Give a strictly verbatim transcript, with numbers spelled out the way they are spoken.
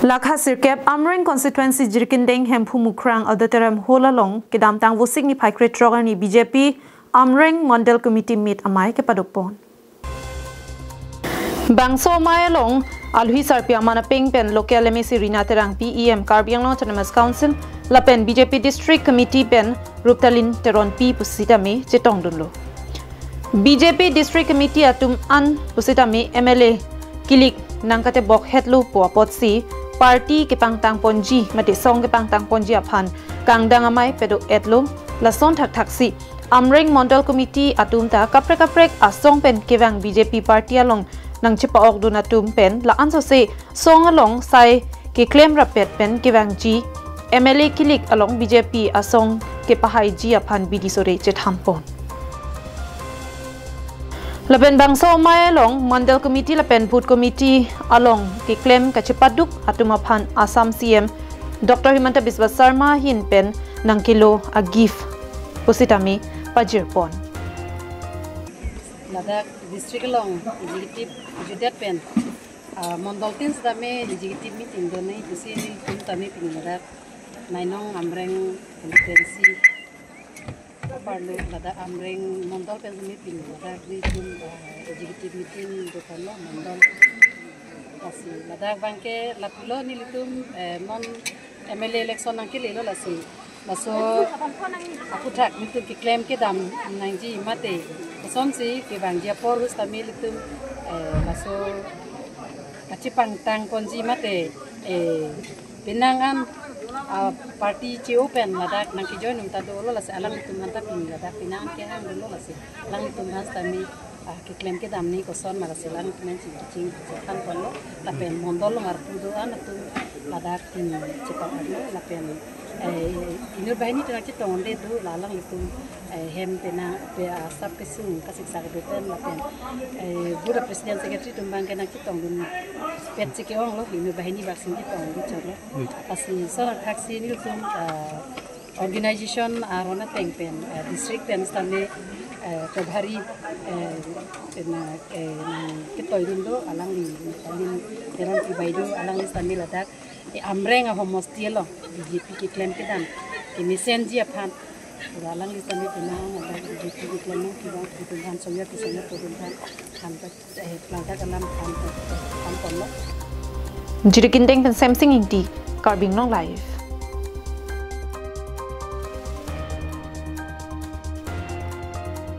Lakha sirkep Amreng constituency Jirikindeng Hemphu Mukrang Auditorium Hall along kedamtang Vosik niphai krethrok arni B J P Amreng Mondal Committee meet amei kepadukpon. Bangso amei along alhi sarpi aman apeng pen local M A C Rina Terangpi, E M Karbi Anglong Autonomous Council lapen B J P District Committee pen Ruptalin Teronpi pusitame chetongdunlo. B J P District Committee atum an pusitame M L A kilik nangkatebok hetlo pu apotsi party kepangtangponji mate song kepangtangponji aphan kangdang amei pedo-etlo. Lason thakthaksi Amreng Mondal Committee atum ta kaprek kaprek asong pen kevang B J P party along nangchepa-okdun atum pen la-an sose song along sai keklem rapet pen kevangji M L A kilik along B J P asong kepahaiji aphan bidi sore chethanpon. Lapen bangso amei along Mondal Committee lapen Booth Committee along keklem kachepaduk atum aphan Assam C M Doctor Himanta Biswa Sarma ahin pen nangkelo a-gift pusitame pajirpon. Ladak district along executive judet pen, ah, mondal tin sitame executive meeting do nai pusi nelitum tame pini ladak Nainong Amreng constituency parlo ladak Amreng mondal pen sitame pini ladak nelitum, ah, executive meeting do parlo mondal. Lasi ladak abangke lapulo nelitum, eh, non M L A election nangkelelo lasi. Laso aphuthak nelitum keklem kedam nangji mate kosonsi kevangji apor pusitame nelitum, eh, laso kachepangtangponji mate, eh, penang an, ah, party che-o pen ladak nangkejoin un ta dolo lasi alanglitum aphan ta pini ladak penang an kehang dolo lasi alanglitum aphan sitame, ah, keklem kedam ni koson ma lasi alanglitum aphan chingki chingki chethanponlo lapen mondal along arpu do-an atum ladak pini chepang-arlo lapen, eh, inut banghini ta nangchetongdunde do la alanglitum, eh, hem penang pe asap kesung kasiksak do pen lapen, eh, bura president secretary atum abangke nangchetongdunpetsi ke-onglo, inut banghini bak si chetongdun chotlo. Lasi lason thakthaksi nelitum, ah, organization aron ateng pen, eh, district pen sitame, eh, Prabhari, eh, pen, eh, nangketoidun do alangli, alangli Teronpi bai do alangli sitame ladak, eh, Amreng ahomosti along B J P keklem kedam kemesenji aphan. Pura alangli sitame penang ladak B J P keklem kedam atum aphan songya kesongya atum aphan than, eh, ladak alam than, thanponlo. Jirikindeng pen Semsing Ingti, Karbi Anglong Live.